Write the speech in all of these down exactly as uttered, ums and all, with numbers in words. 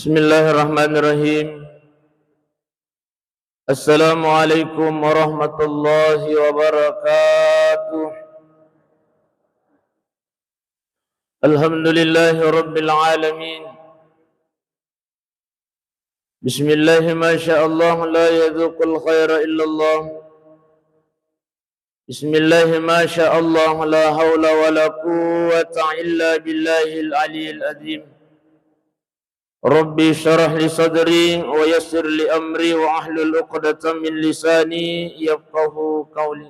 Bismillahirrahmanirrahim. Assalamualaikum warahmatullahi wabarakatuh. Alhamdulillahi rabbil alamin. Bismillah, masya Allah, la yadzuqul khaira illallah. Bismillah, masya Allah, la haula wa la quwwata illa billahil aliyil azim. Rabbi syrah li sadri wa yassir li amri wa ahlul uqdatan min lisani yafqahu qawli.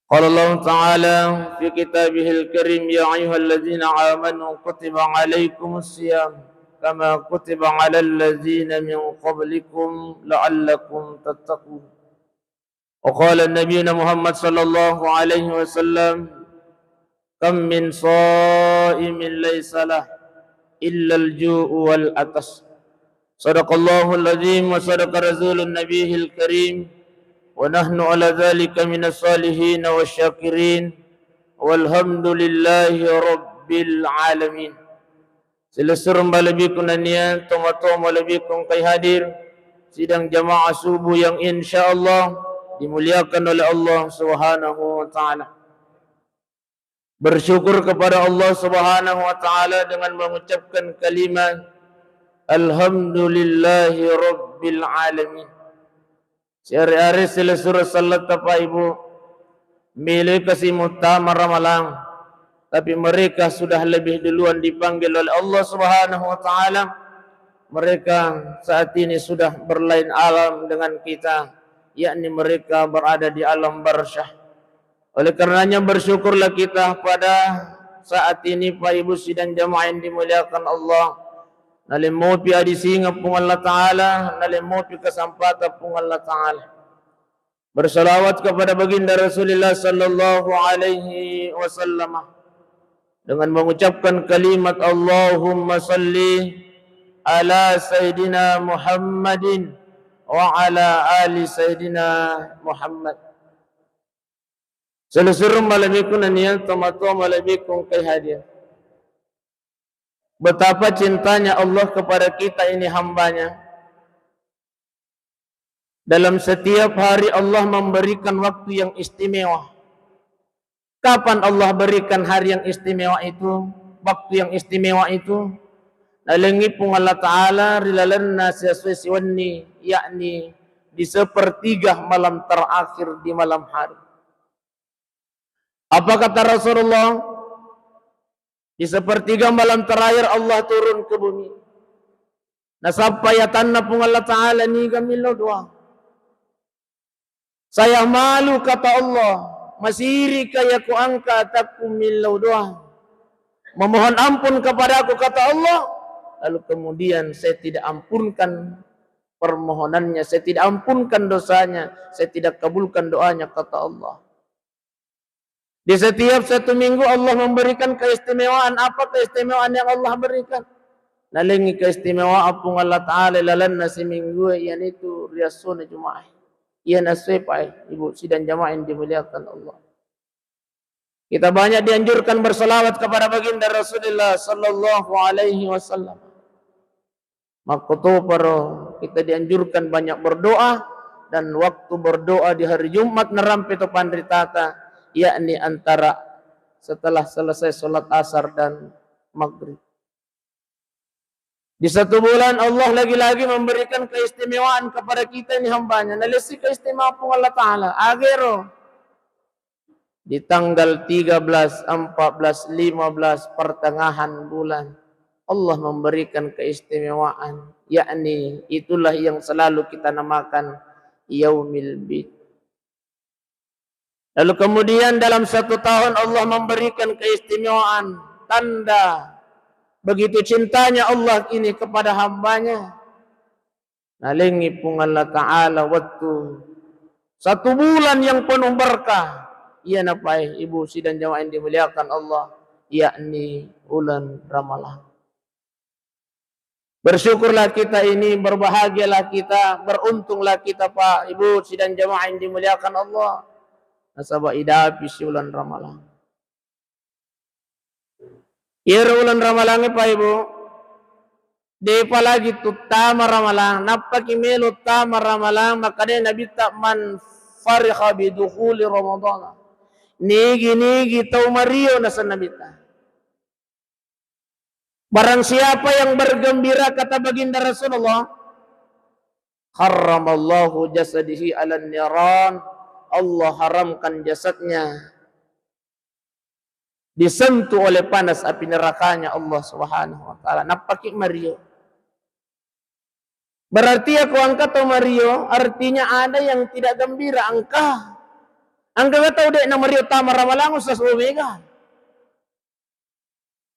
Qala Allah Ta'ala fi kitabihil karim, ya ayyuhalladzina amanu kutiba alaikumus siyam kama kutiba alal ladzina min qablikum la'allakum tattaqun. Wa qala Nabiyuna Muhammad sallallahu alaihi wasallam, kam min shaimin laisa lah illal ju'u wal atas. Sadaqallahul azim wa sadaqa rasulun nabiyil karim, wa nahnu ala dzalika minas shalihin wasyakirin, walhamdulillahi rabbil alamin. Silessureng malebbiku nennia tomatoa malebbiku engkai hadir, sidang jamaah subuh yang insya Allah dimuliakan oleh Allah Subhanahu wa Ta'ala. Bersyukur kepada Allah Subhanahu wa Ta'ala dengan mengucapkan kalimat, "Alhamdulillahi Rabbil Alamin." Siare-are silessureng selletta, Pak, Ibu, meloi kasi muttama ramalang, tapi mereka sudah lebih duluan dipanggil oleh Allah Subhanahu wa Ta'ala. Mereka saat ini sudah berlain alam dengan kita, yakni mereka berada di alam barsyah. Oleh karenanya, bersyukurlah kita pada saat ini, Pak, Ibu, sidang jamaah yang dimuliakan Allah. Nalemmopi adisingeng Puang Allah Ta'ala, nalemmopi kesempatan Puang Allah Ta'ala. Bersalawat kepada baginda Rasulullah sallallahu alaihi wasallam dengan mengucapkan kalimat, Allahumma salli ala Sayyidina Muhammadin wa ala ali Sayyidina Muhammad. Silessureng malebbiku nennia tomatoa malebbiku engkai hadir. Betapa cintanya Allah kepada kita ini hambanya. Dalam setiap hari Allah memberikan waktu yang istimewa. Kapan Allah berikan hari yang istimewa itu, waktu yang istimewa itu? Nalengngi Puang Allah Ta'ala ri lalenna siesso siwenni, yakni di sepertiga malam terakhir di malam hari. Apa kata Rasulullah? Di sepertiga malam terakhir Allah turun ke bumi. Nasappai atanna Puang Allah Ta'ala, niga millau doa. Saya malu, kata Allah, masirika iya kuangka atakku millau doa. Memohon ampun kepadaku, kata Allah. Lalu kemudian saya tidak ampunkan permohonannya, saya tidak ampunkan dosanya, saya tidak kabulkan doanya, kata Allah. Di setiap satu minggu Allah memberikan keistimewaan. Apa keistimewaan yang Allah berikan? Nalengngi keistimewaan Puang Allah Ta'ala lalenna siminggu, iyanaitu riessona Jumaah. Iyana essoe, Pak, Ibu, sidang jamaah yang dimuliakan Allah. Kita banyak dianjurkan bersalawat kepada baginda Rasulullah sallallahu alaihi wasallam. Makkotoparo kita dianjurkan banyak berdoa, dan waktu berdoa di hari Jumat narampe to panritata, yakni antara setelah selesai sholat asar dan maghrib. Di satu bulan Allah lagi-lagi memberikan keistimewaan kepada kita ini hambanya. Nalessi keistimewaan Puang Allah Ta'ala. Agero. Di tanggal tiga belas, empat belas, lima belas, pertengahan bulan, Allah memberikan keistimewaan, yakni itulah yang selalu kita namakan Yaumil Bid. Lalu kemudian dalam satu tahun Allah memberikan keistimewaan, tanda begitu cintanya Allah ini kepada hambanya. Nalengngi Puang Allah Ta'ala wettu satu bulan yang penuh berkah. Iyana, Pak, Ibu, sidang jamaah yang dimuliakan Allah, yakni bulan Ramalang. Bersyukurlah kita ini, berbahagialah kita, beruntunglah kita, Pak, Ibu, sidang jamaah yang dimuliakan Allah. Nasaba idapi si bulan Ramalang. Iyaro uleng ramalangnge, Pak, Ibu, depa lagi tuttama ramalang, nappaki melo tama ramalang, makkeda Nabitta, "Man fariha bidukhuli Ramadana." Nigi-nigi tau mario, naseng Nabitta. Barang siapa yang bergembira, kata Baginda Rasulullah, "Harramallahu jasadihi 'alan niran." Allah haramkan jasadnya disentuh oleh panas api nerakanya Allah Subhanahu wa Ta'ala. Nappaki mario. Berarti ya, ko engka to mario, artinya ada yang tidak gembira. Engka, engka tau de' na mario tama ramalang, ussa suwe mega.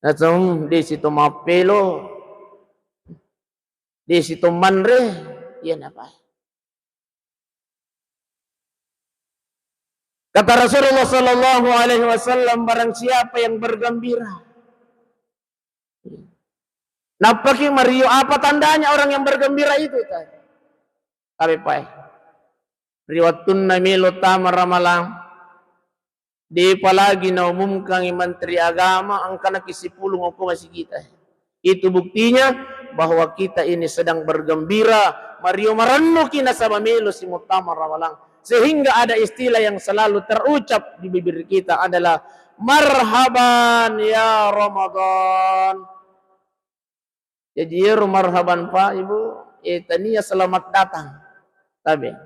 Naseng, de' si to mappelo, de' si to manre, iya napa? Kata Rasulullah sallallahu alaihi wasallam, barang siapa yang bergembira. Nappaki mario, apa tandanya orang yang bergembira itu? Tapi, Pak, ri wettunna melo tama ramalang, depa lagi naumumkangi Menteri Agama, engkana ki sipulung okko masigita. Itu buktinya bahwa kita ini sedang bergembira, mario marennuki nasaba melo si muttama ramalang. Sehingga ada istilah yang selalu terucap di bibir kita adalah, "Marhaban ya Ramadan." Jaji iyaro marhaban, Pak, Ibu, eh, tania selamat datang. Tabe.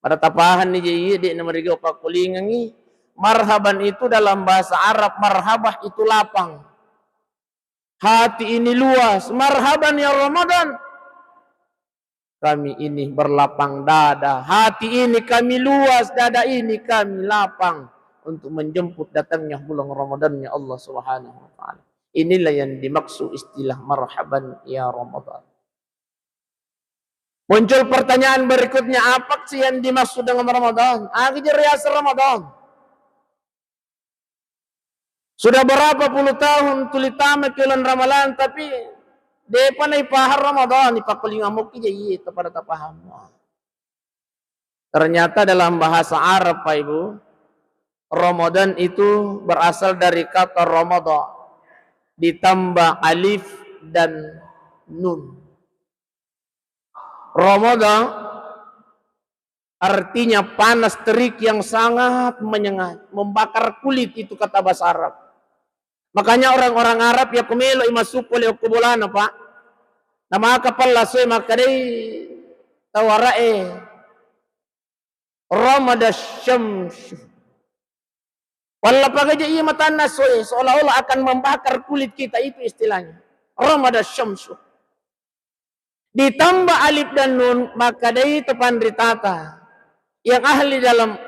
Pada tapahanni je, iya, de' na mariga pakkulingengi. Marhaban itu dalam bahasa Arab, marhabah itu lapang. Hati ini luas. Marhaban ya Ramadan. Kami ini berlapang dada. Hati ini kami luas, dada ini kami lapang untuk menjemput datangnya bulan Ramadannya Allah Subhanahu wa Ta'ala. Inilah yang dimaksud istilah marhaban ya Ramadan. Muncul pertanyaan berikutnya, apa sih yang dimaksud dengan Ramadan? Agi jari asa Ramadan. Sudah berapa puluh tahun tuli tama ki uleng ramalang, tapi depa na ipahang Ramadan, ipakkulingamukki je, iya, pada tapaham. Ternyata dalam bahasa Arab, Pak, Ibu, Ramadan itu berasal dari kata ramada, ditambah alif dan nun. Ramada artinya panas terik yang sangat menyengat, membakar kulit, itu kata bahasa Arab. Makanya orang-orang Arab yakko melo i massu pole okko bolana, Pak, namaka pallasoe, makkedai tau Ara'e, "Ramada syamsu." Pallapang aja iya matanna essoe, seolah-olah akan membakar kulit kita, itu istilahnya. Ramada syamsu. Ditambah alif dan nun, makkedai to panritata yang ahli dalam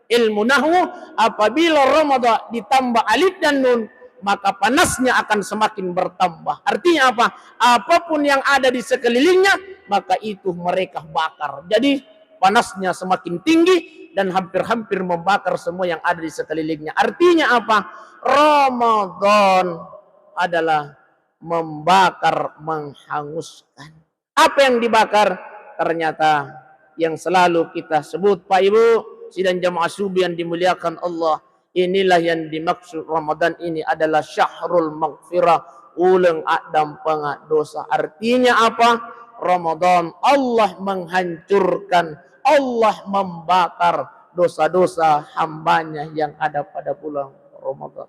ilmu nahwu, apabila ramada ditambah alif dan nun, maka panasnya akan semakin bertambah. Artinya apa? Apapun yang ada di sekelilingnya, maka itu mereka bakar. Jadi, panasnya semakin tinggi dan hampir-hampir membakar semua yang ada di sekelilingnya. Artinya apa? Ramadan adalah membakar, menghanguskan. Apa yang dibakar? Ternyata yang selalu kita sebut, Pak, Ibu, sidang jamaah subuh yang dimuliakan Allah, inilah yang dimaksud Ramadan ini adalah syahrul maghfirah, uleng addampengeng dosa. Artinya apa? Ramadan, Allah menghancurkan, Allah membakar dosa-dosa hambanya yang ada pada bulan Ramadan.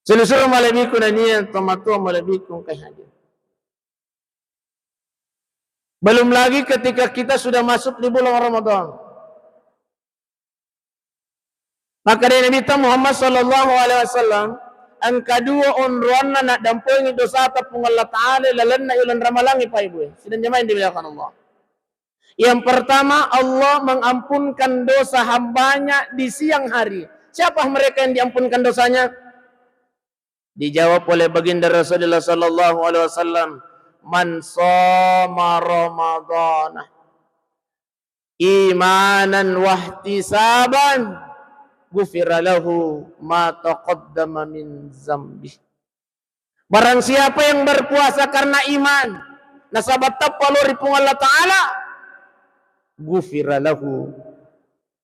Selusur malebbiku nania tomatoa malebbiku engkai hadir. Belum lagi ketika kita sudah masuk di bulan Ramadan. Makkedai Nabitta Muhammad sallallahu alaihi wasallam, engka dua onroanna naddampengi dosata Puang Allah Ta'ala lalenna uleng ramalangnge, Pak, Ibu, ya. Sidang jamaah yang dimuliakan Allah. Yang pertama, Allah mengampunkan dosa hambanya di siang hari. Siapa mereka yang diampunkan dosanya? Dijawab oleh Baginda Rasulullah sallallahu alaihi wasallam, "Man shoma Ramadana imanan wahtisaban, ghufira lahu ma taqaddama min zambi." Barang siapa yang berpuasa karena iman, nasaba teppa lao ri Puang Allah Ta'ala, ghufira lahu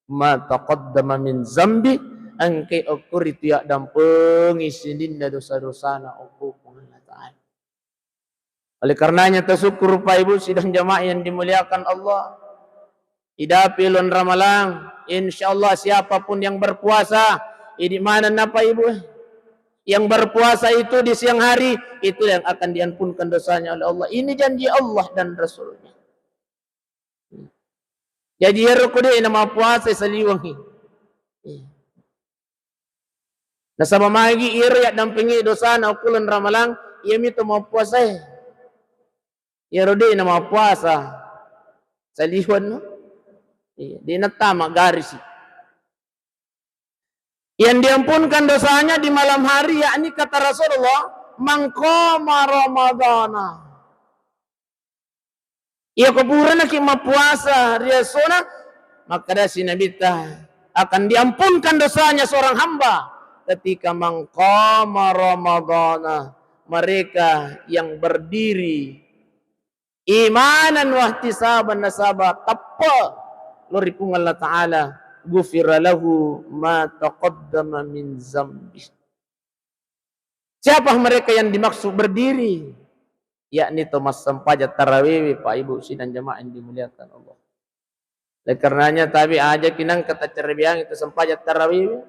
ma taqaddama min zambi, engkai okko ritu yaddampengi sininna dosa-dosana okko Puang Allah Ta'ala. Oleh karenanya, tasukkuru, Pak, Ibu, sidang jamaah yang dimuliakan Allah. Idapi uleng Ramalang, insya Allah, siapapun yang berpuasa, idi manenna, Pak, Ibu, yang berpuasa itu di siang hari, itu yang akan diampunkan dosanya oleh Allah. Ini janji Allah dan Rasulnya. Jadi, iyaro ko de' namappuasa saliwengngi. Nasaba magi iyaro yaddampengi dosana okko uleng Ramalang, iyami to mappuasae. Iyaro de' namappuasa saliwengngi, iya, de' nattama garisi. Yang diampunkan dosanya di malam hari, yakni kata Rasulullah, "Man qama Ramadana." Iya, ko puranaki mappuasa ri essona, makkedasi Nabitta, akan diampunkan dosanya seorang hamba ketika man qama Ramadana, mereka yang berdiri imanan wahtisaban, nasaba teppe lao ri Puang Allah Ta'ala, ghufira lahu ma taqaddama min zambi. Siapa mereka yang dimaksud berdiri? Yakni to massempajang tarawewe, Pak, Ibu, sidang jamaah yang dimuliakan Allah. Oleh karenanya, tabe' aja kinang kata cerebeang itu sempajang tarawewe.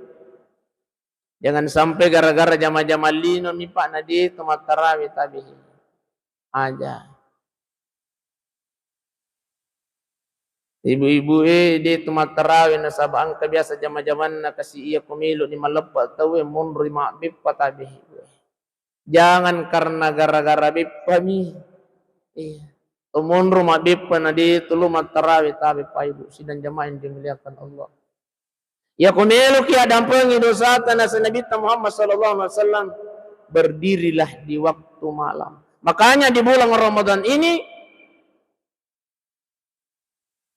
Jangan sampai gara-gara jama-jama lino mi, Pak, na de' to mattarawe, tabe' aja. Ibu-ibu e, de' tu mattarawe nasaba engka biasa jama-jamanna kasi iya ko melo'ni malleppa tauwe monro mabbeppa, tabe'. Jangan karena gara-gara beppa mi. Iya. To monro mabbeppa na de' tu lo mattarawe, tabe', Pak, Ibu, sidang jamaah yang dimuliakan Allah. Iya, ko meloki addampengi dosata, nasa Nabitta Muhammad sallallahu alaihi wasallam, berdirilah di waktu malam. Makanya di bulan Ramadan ini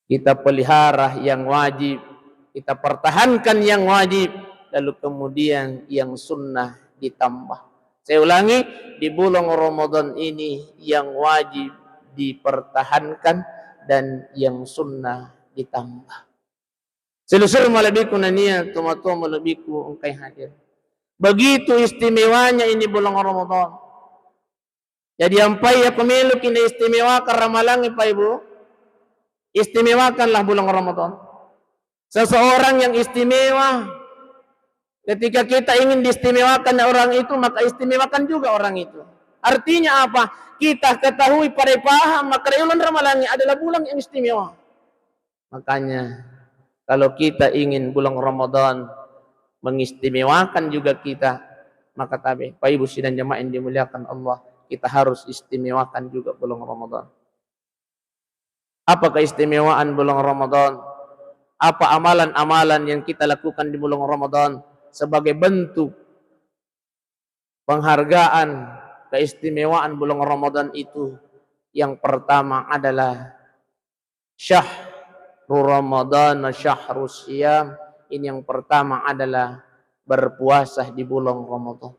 kita pelihara yang wajib, kita pertahankan yang wajib, lalu kemudian yang sunnah ditambah. Saya ulangi, di bulan Ramadan ini yang wajib dipertahankan dan yang sunnah ditambah. Silessureng malebbiku nennia tomatoa malebbiku engkae hadir. Begitu istimewanya ini bulan Ramadan. Jadi, ampai iya ko meloki naistimewakan ramalangnge, Pak, Ibu, istimewakanlah bulan Ramadan. Seseorang yang istimewa, ketika kita ingin diistimewakan orang itu, maka istimewakan juga orang itu. Artinya apa? Kita ketahui pada paham, maka bulan Ramalangnge adalah bulan yang istimewa. Makanya, kalau kita ingin bulan Ramadan mengistimewakan juga kita, maka tabe', Pak, Ibu, sidang jamaah yang dimuliakan Allah, kita harus istimewakan juga bulan Ramadan. Apa keistimewaan bulan Ramadan? Apa amalan-amalan yang kita lakukan di bulan Ramadan sebagai bentuk penghargaan, keistimewaan bulan Ramadan itu? Yang pertama adalah syahru Ramadan, syahru siyam. Ini yang pertama adalah berpuasa di bulan Ramadan.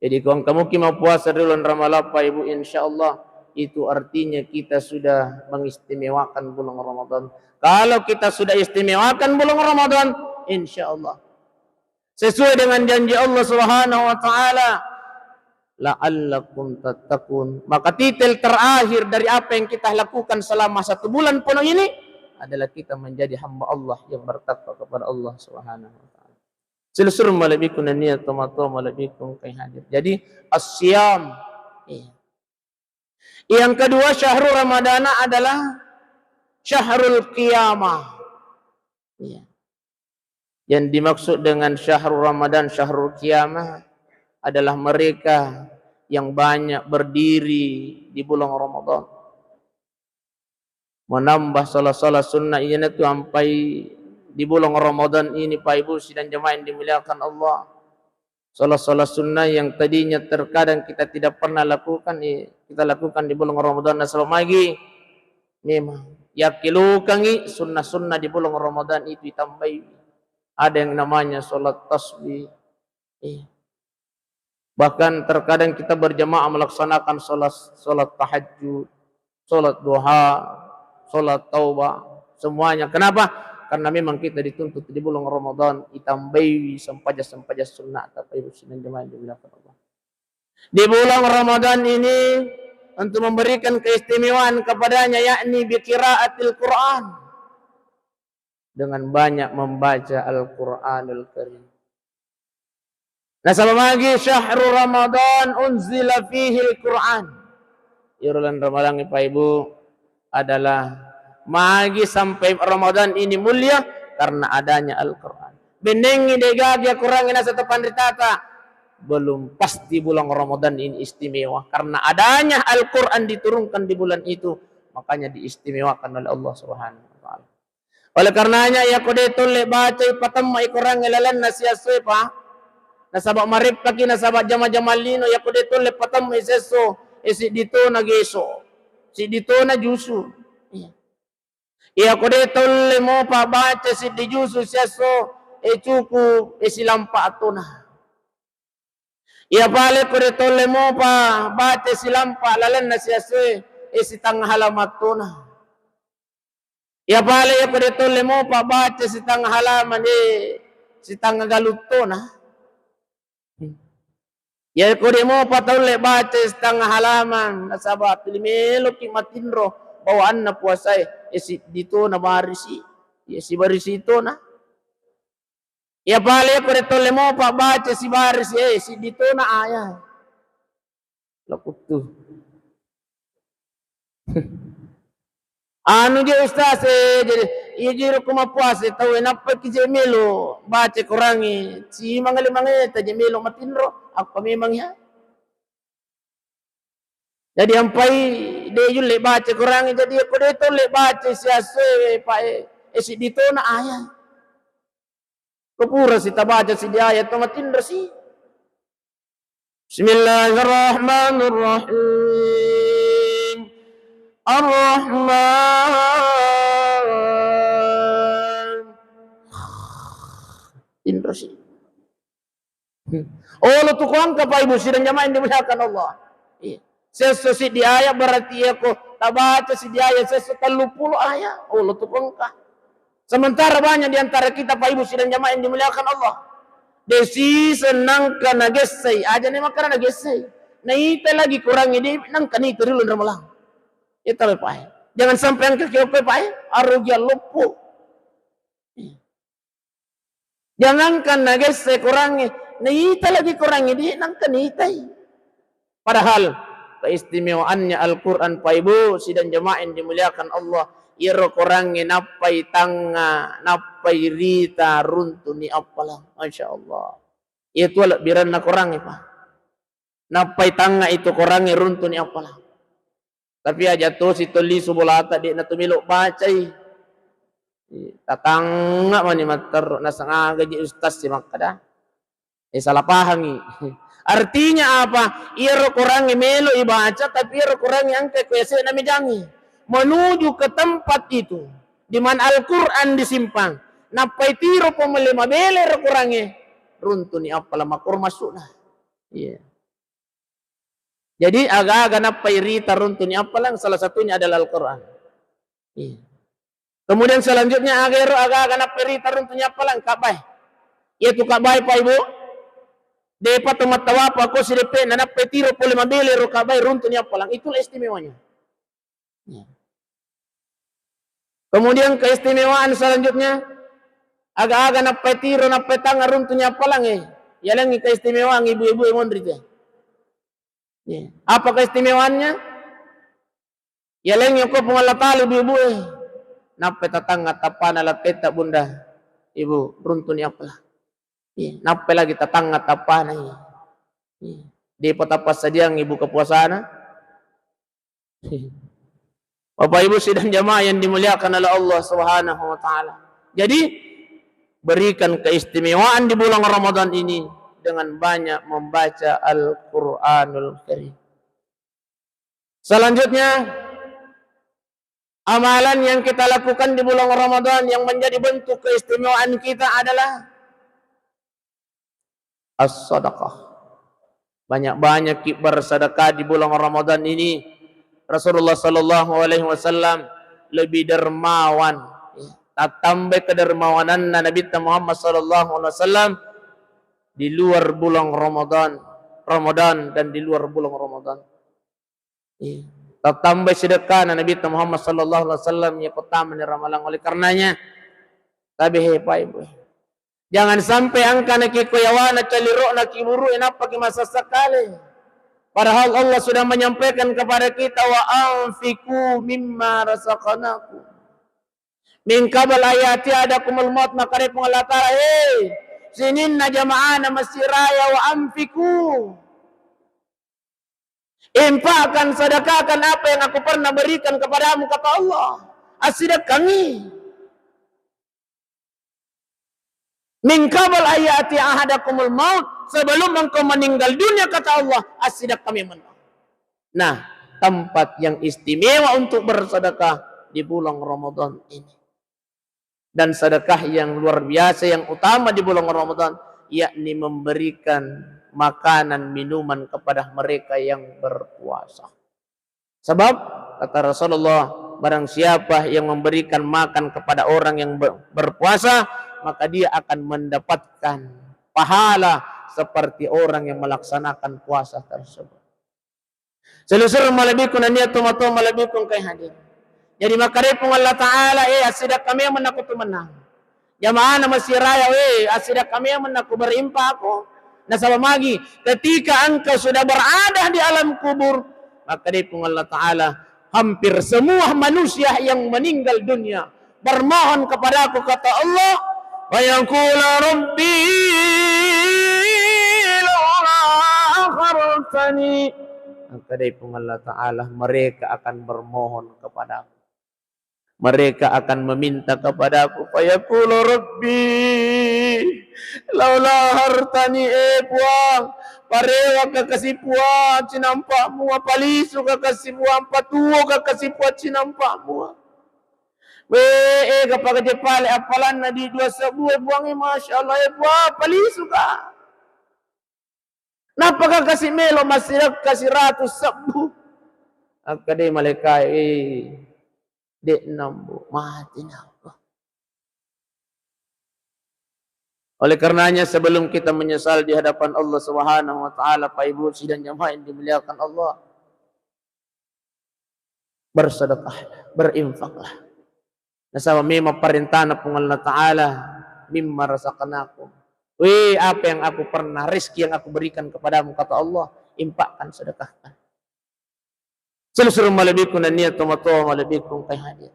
Jadi, ko engka muki mappuasa ri uleng Ramalang, Pak, Ibu, insya Allah itu artinya kita sudah mengistimewakan bulan Ramadan. Kalau kita sudah istimewakan bulan Ramadan, insya Allah sesuai dengan janji Allah Subhanahu wa Ta'ala, "La'allakum tattaqun." Maka titel terakhir dari apa yang kita lakukan selama satu bulan penuh ini adalah kita menjadi hamba Allah yang bertakwa kepada Allah Subhanahu wa Ta'ala. Silessureng malebbiku nennia tomatoa malebbiku engkae hadir. Jadi, as-siyam. Iya. Yang kedua, syahru Ramadana adalah syahrul qiyamah. Iya. Yang dimaksud dengan syahru Ramadan, syahrul qiyamah adalah mereka yang banyak berdiri di bulan Ramadan. Menambah sholat-sholat sunnah, iyanatu ampai di bulan Ramadan ini, Pak, Ibu, sidang jamaah yang dimuliakan Allah. Sholat-sholat sunnah yang tadinya terkadang kita tidak pernah lakukan, eh, kita lakukan di bulan Ramadan. Nasaba magi memang yakkilukangi sunnah-sunnah di bulan Ramadan itu ditambahi. Ada yang namanya sholat tasbih. Eh. Bahkan terkadang kita berjamaah melaksanakan sholat, sholat tahajud, sholat duha, sholat taubah, semuanya. Kenapa? Karena memang kita dituntut di bulan Ramadan, itambaiwi sempajang-sempajang sunnah, Bapak Ibu sidang jamaah yang dimuliakan Allah. Di bulan Ramadan ini, untuk memberikan keistimewaan kepadanya, yakni biqiraatil Quran, dengan banyak membaca Al-Quranul Karim. Nasaba magi syahru Ramadan unzila fihil Quran. Iyaro lan Ramadan, Bapak Ibu, adalah magi sampai Ramadan ini mulia karena adanya Al-Quran. Bennengngi degaga Quran nasa to panritata, belum pasti bulan Ramadan ini istimewa karena adanya Al-Quran diturunkan di bulan itu, makanya diistimewakan oleh Allah Subhanahu wa Ta'ala. Oleh karenanya, iyako de tolle bacai, patemma'i Korangnge lalenna siessoe, Pak. Nasaba mareppaki, nasaba jama-jamang lino, iyako de tolle patemma'i siesso, e, siddi tona geso, siddi tona jusu. Iya. Iyako de tolle mopa baca siddi jusu siesso, e, cukup, e, silampa tona. Iya pale ko de tolle mopa baca silampa lalenna siessoe, e, sitangnga halaman tona. Iya pale ko de tolle mopa baca sitangnga halaman, e, sitangnga galung tona. Iya ko de mopa tolle baca sitangnga halaman, nasaba tuli meloki matinro bawaanna puasae, e, siddi tona barisi, iya sibarisi tona. Iya pale ko de tolle mopa baca sibarisi, e, siddi tona ayat. Lokuttu. Anu je Ustaz, e, jadi, iya jiro ko mappuasa tau, e, nappa ki je melo baca Korangnge, si mangale-mangale ta je melo matinro, apa memang ya? Jadi ampai de yulle baca Korangnge, jadi ko de tolle baca siessoe, Pak, e, e, siddi tona ayat. Ko pura si tabaca siddi ayat to matinro si. Bismillahirrahmanirrahim. Ar-Rahman. Tinro si. Olo tu ko engka, Pak Ibu sidang jamaah yang dimuliakan Allah. Iya. Siesso siddi ayat berarti iya ko tabaca siddi ayat siesso telluppulo ayat. Olo tu ko engka. Sementara banyak di antara kita, Pak Ibu sidang jamaah yang dimuliakan Allah, de siseng nangka nagessai, aja ne makkada nagessai. Naita lagi Korangnge de nangka naita ri uleng Ramalang. Ita, Pak, e. Jangan sampai engka ki okko, Pak, e. Arugi alloppo. Jangankan nagesse Korangnge, naita lagi Korangnge, de nangka naitai. Padahal keistimewaannya Al-Quran, Pak Ibu sidang jamaah yang dimuliakan Allah, iyaro Korangnge nappai tangnga, nappai rita, runtuni appalang. Masya Allah. Iya tu alebbiranna Korangnge, Pak. Nappai tangnga itu Korangnge, runtuni appalang. Tapi aja tosi to lisu bolata, de na to melo bacai. Tatangnga mani matterru, naseng aga ji ustaz si makkada. E, salah pahangi. Artinya apa? Iyaro Korangnge melo ibaca, tapi iyaro Korangnge engka ko yase'na mejangnge. Menuju ke tempat itu, di mana Al-Quran disimpan. Nappai tiro pole mabele ro Korangnge, runtuni appalang, makkoro massu'na. Iya. Jadi, aga-aga nappai rita, runtuni appalang, salah satunya adalah Al-Quran. Iya. Kemudian selanjutnya, aga ero, aga-aga nappai rita, runtuni appalang, kabbae. Iyatu kabbae, Pak Ibu, depa to mattawapa ko sideppe na nappai tiro pole mabele ro kabbae, runtuni appalang. Itulah istimewanya. Kemudian keistimewaan selanjutnya, aga-aga nappai tiro, nappai tangnga, runtuni appalang, e, yalengngi keistimewaan ibu-ibu e monri te. Iya. Apa keistimewaannya? Yalengngi ko Puang Allah Taala ibu-ibu e. Nappai tatangnga tappana lattetta, Bunda, Ibu, runtuni appalang. Iya. Nappai lagi tatangnga tappana, iya. Iya. Depa tappassadiangngi buka puasana. Bapak Ibu sidang jamaah yang dimuliakan oleh Allah Subhanahu wa Ta'ala. Jadi, berikan keistimewaan di bulan Ramadan ini dengan banyak membaca Al-Quranul Karim. Selanjutnya, amalan yang kita lakukan di bulan Ramadan yang menjadi bentuk keistimewaan kita adalah as-sadaqah. Banyak-banyak ki bersedekah di bulan Ramadan ini. Rasulullah sallallahu alaihi wasallam lebih dermawan, ya, Tattambai kedermawananna Nabitta Muhammad sallallahu alaihi wasallam di luar bulan Ramadan, Ramadan dan di luar bulan Ramadan. Iya. Tattambai sedekkana Nabitta Muhammad sallallahu alaihi wasallam iya ko tamani ramalang. Oleh karenanya, tabe he, Pak Ibu. Jangan sampai engka nakiko yawana, calirokna, kiburu, nappaki masessa kale. Padahal Allah sudah menyampaikan kepada kita, "Wa anfiqu mimma razaqnakum min qabl an ya'tiya ahadakumul maut." Maka dari Puang Allah Ta'ala, "Hei, sininna jamaahna masjid raya, wa anfiqu." Infakkan, sedekahkan apa yang aku pernah berikan kepadamu, kata Allah. Assidekkangi. "Min qabl an ya'tiya ahadakumul maut," sebelum engkau meninggal dunia, kata Allah, assidekka memang. Nah, tempat yang istimewa untuk bersedekah di bulan Ramadan ini. Dan sedekah yang luar biasa, yang utama di bulan Ramadan, yakni memberikan makanan, minuman kepada mereka yang berpuasa. Sebab, kata Rasulullah, barang siapa yang memberikan makan kepada orang yang ber-, berpuasa, maka dia akan mendapatkan pahala seperti orang yang melaksanakan puasa tersebut. Seluruh malebbiku nennia tomatoa malebbiku engkae hadir. Jadi, makkedai Puang Allah Ta'ala, "Eh, assidekka memang nakko tu mennang." Jamaahna masjid raya, "Eh, assidekka memang nakko berinfak ko." Nasaba magi, ketika engkau sudah berada di alam kubur, makkedai Puang Allah Ta'ala, hampir semua manusia yang meninggal dunia bermohon kepadaku, kata Allah, "Fayaqulu Rabbi laula akhartani." Maka dari Puang Allah Ta'ala, mereka akan bermohon kepadaku. Mereka akan meminta kepadaku, "Fayaqulu Rabbi laula akhartani," eh Puang, parewaka kasi Puang, cinampa mua, palisuka kasi Puang, patuoka kasi Puang, cinampa mua. We, eh, kapake pale appalanna di dua sebbu, eh, Puang, eh, Masya Allah, eh, Puang, palisuka. Nappaka kasi melo massidekka siratu sebbu. Akkadai malaikae, eh, de nambu, mati nako. Oleh karenanya, sebelum kita menyesal di hadapan Allah Subhanahu wa Ta'ala, Pak Ibu sidang jamaah yang dimuliakan Allah, bersedekahlah, berinfaklah. Nasaba memang parentana Puang Allah Ta'ala, "Mimma razaqnakum." Weh, apa yang aku pernah, rezeki yang aku berikan kepadamu, kata Allah, infakkan, sedekahkan. Seluruh malebbiku nennia tomatoa malebbiku engkae hadir.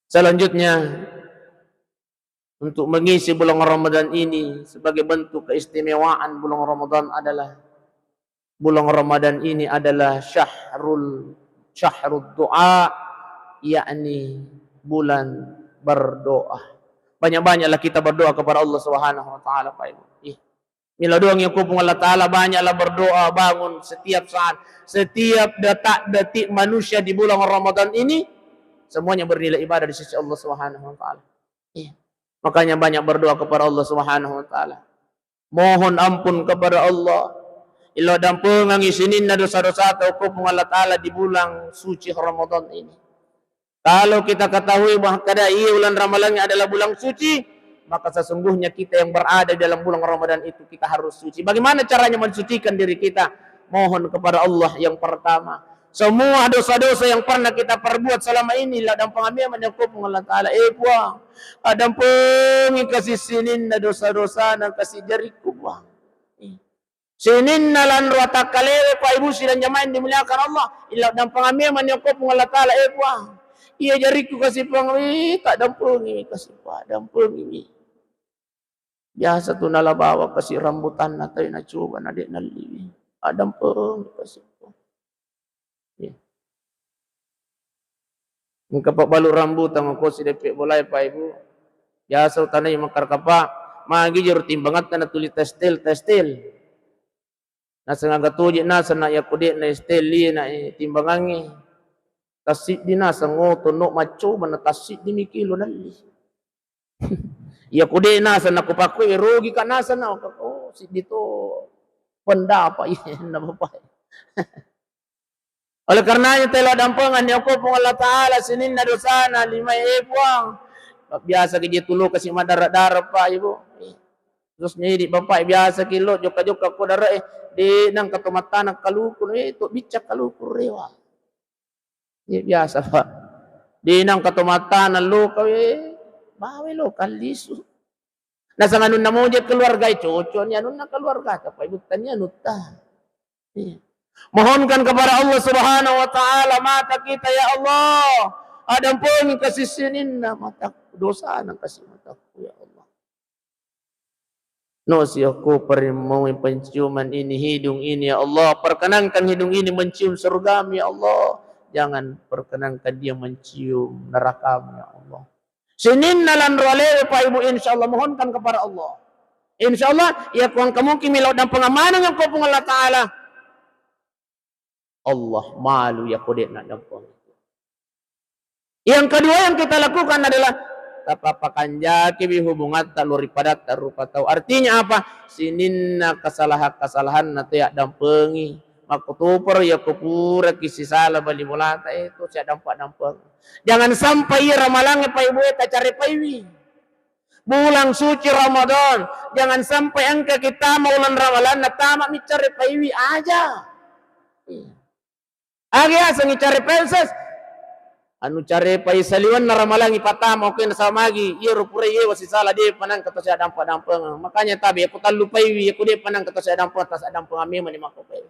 Selanjutnya, untuk mengisi bulan Ramadan ini, sebagai bentuk keistimewaan bulan Ramadan adalah, bulan Ramadan ini adalah syahrul, syahrul doa, yakni bulan berdoa. Banyak-banyaklah kita berdoa kepada Allah Subhanahu wa Ta'ala, Pak Ibu. Iya. Melo doang iya ko Puang Allah Ta'ala, banyaklah berdoa, bangun setiap saat, setiap detak-detik manusia di bulan Ramadan ini, semuanya bernilai ibadah di sisi Allah Subhanahu wa Ta'ala. Iya. Makanya banyak berdoa kepada Allah Subhanahu wa Ta'ala. Mohon ampun kepada Allah. Ilo dampengangi sininna dosa-dosata ko Puang Allah Ta'ala di bulan suci Ramadan ini. Kalau kita ketahui bahwa kada iya bulan Ramalangnge adalah bulan suci, maka sesungguhnya kita yang berada di dalam bulan Ramadan itu, kita harus suci. Bagaimana caranya mensucikan diri kita? Mohon kepada Allah yang pertama. Semua dosa-dosa yang pernah kita perbuat selama ini, la dampengami menyakup Allah Ta'ala. Eh, Puang, adampengi kasi sininna dosa-dosana kasi jarikku, Puang. Sininna lanro atakkalewe, Pak Ibu sidang jamaah yang dimuliakan Allah, illa dampengami manni okko Puang Allah Ta'ala, eh, Puang, iya jarikku kasi Puang, ih, tak dampengi kasi Puang, dampengi. Biasa tu nala bawa kasi rambutanna, tapi nacoba na de nalliwi. Adampengi kasi Puang. Iya. Engka pabbalu rambutan ko sideppe bolae, Pak Ibu. Biasa utanai makkara kapa, magi jero timbangatta natuli testel, testel. Naseng aga toje naseng na yakko de na estel, iya na, eh, timbangangnge. Tassiddi naseng oto no maccoba na tassiddi mi kilo nalli. Iya ko de naseng na ko pakkoe rogi ka naseng na, oh, siddi to pendapat iya na bapak. Oleh karenanya, telo dampengan ni okko Puang Allah Ta'ala sininna dosana lima e, Puang. Biasa ke je tulo kasi madara-dara, Pak, Ibu. Terus nyidi Bapak, biasa ki lo jokka-jokka ko dara e, de nang kato mattana kaluku, eh, to bicca kaluku rewa. Iya biasa, Pak. De nang kato mattana lo kau, eh, bawa lo kallisu. Nasang anunna moje keluarga, cocok ni anunna keluarga, tapi bukan ni anutta. Iya. Mohonkan kepada Allah Subhanahu wa Ta'ala mata kita, ya Allah, adampengi kasih sininna mataku, dosana kasi mataku, ya Allah. No siokko perimmaui penciuman ini, hidung ini, ya Allah, perkenankan hidung ini mencium surgamu, ya Allah. Jangan perkenankan dia mencium nerakamu, ya Allah. Sininna lanro alewe, Pak, Ibu, insya Allah, mohonkan kepada Allah. Insya Allah, ya kuang kamuki milo dan pengamanang yang kau Puang Allah Ta'ala. Allah malu ya kode nak dampeng. Yang kedua yang kita lakukan adalah tapapakanjakiwi hubungatta lo ri padatta rupa tau. Artinya apa? Sininna kesalahan-kesalahanna to ya dampengi. Makkutoparo ya kupura ki sisala bali bolata, eh, to siaddampa-dampeng. Jangan sampai iya ramalangnge, Pak, Ibu, eh, tacarepaiwi. Bulan suci Ramadan, jangan sampai engka kita mau bulan Ramadan na tama mi carepaiwi aja. Iya. Agi asengi carepai ses. Anu carepai saliwenna ramalangngi patama, oke, nasaba magi iyaro purai yewa sisala de panangka to siaddampa-dampeng. Makanya tabe, yakko tallupaiwi, yakko de panangka to siaddampa, tas addampeng amemani makko pai.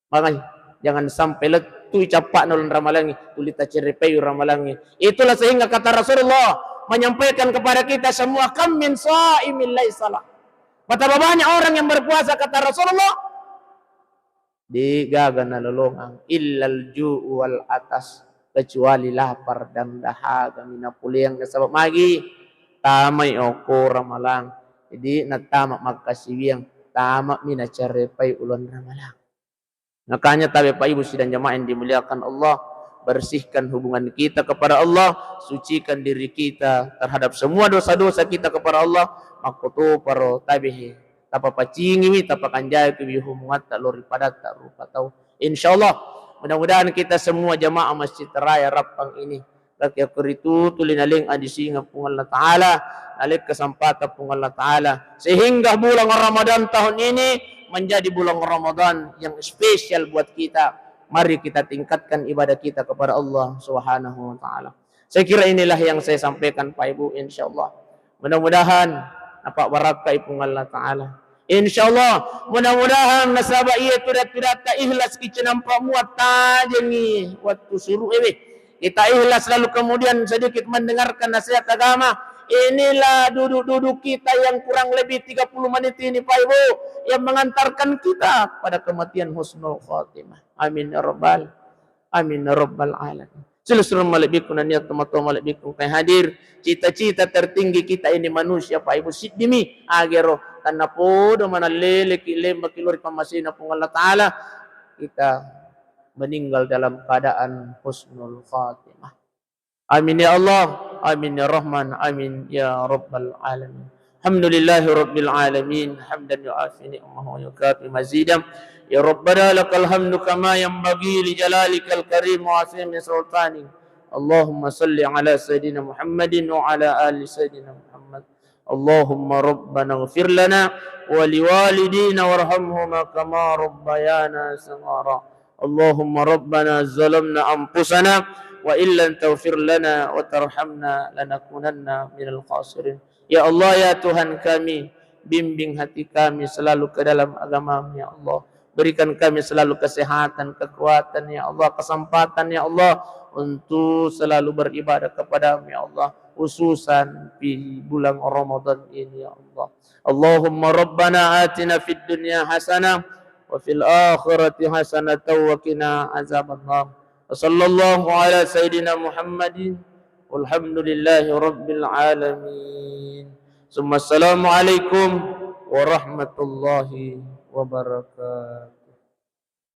Makanya jangan sampai lettui cappa'na uleng ramalangngi, tuli tacerepai ramalangngi. Itulah sehingga kata Rasulullah menyampaikan kepada kita semua, "Kam min shaimin laisa lah." Betapa banyak orang yang berpuasa, kata Rasulullah, de gaga nalolongang, illal ju'u wal atas, kecuali lapar dan dahaga mi napoleang. Nasaba magi tamai okko ramalang, jadi nattama makkasiwiang, tama mi nacarepai uleng ramalang. Makanya tabe, Pak, Ibu, sidang jamaah yang dimuliakan Allah, bersihkan hubungan kita kepada Allah, sucikan diri kita terhadap semua dosa-dosa kita kepada Allah, makkotoparo tabe he, tapapacingiwi, tapakanjakiwi hubungatta lo ri padatta rupa tau. Insya Allah, mudah-mudahan kita semua jamaah Masjid Raya Rappang ini, Rakyat koritu tuli naleng adisingeng Puang Allah Ta'ala, naleng kesempatan Puang Allah Ta'ala, sehingga bulan Ramadan tahun ini menjadi bulan Ramadan yang spesial buat kita. Mari kita tingkatkan ibadah kita kepada Allah Subhanahu wa Ta'ala. Saya kira inilah yang saya sampaikan, Pak, Ibu, insya Allah. Mudah-mudahan napabbarakkai Puang Allah Ta'ala. Insya Allah, mudah-mudahan nasaba iya tudat-tudatta ikhlas ki cinampa mua tajengi wattu suruh ewe. Kita ikhlas lalu kemudian sedikit mendengarkan nasihat agama. Inilah duduk-duduk kita yang kurang lebih tiga puluh menit ini, Pak, Ibu, yang mengantarkan kita pada kematian husnul khatimah. Amin ya rabbal Amin ya rabbal alamin. Silessureng malebbiku nennia tomatoa malebbiku engkae hadir. Cita-cita tertinggi kita ini manusia, Pak, Ibu, siddimi. Agero, tennapodo manalleleki lembaki lori pammasena Puang Allah Ta'ala, kita meninggal dalam keadaan husnul khatimah. Amin ya Allah, amin ya Rahman, amin ya Rabbal Alamin. Alhamdulillahi Rabbil Alamin, hamdan yuafi ni'mahu wa yukafi mazidah. Ya Rabbana lakal hamdu kama yanbaghi li jalalikal karim wa azimi sultanik. Allahumma salli ala Sayyidina Muhammadin wa ala ali Sayyidina Muhammad. Allahumma rabbana ighfir lana wa liwalidina warhamhuma kama rabbayana saghara. Allahumma rabbana zalamna anfusana wa illam taghfir lana wa tarhamna lanakunanna minal khasirin. Ya Allah, ya Tuhan kami, bimbing hati kami selalu ke dalam agamamu, ya Allah. Berikan kami selalu kesehatan, kekuatan, ya Allah, kesempatan, ya Allah, untuk selalu beribadah kepadamu, ya Allah, khususan di bulan Ramadan ini, ya Allah. Allahumma rabbana atina fid dunya hasanah wa fil akhirati hasanatan wa qina azabannar. Wa sallallahu ala sayyidina Muhammadin walhamdulillahi rabbil alamin. Summa assalamualaikum warahmatullahi wabarakatuh.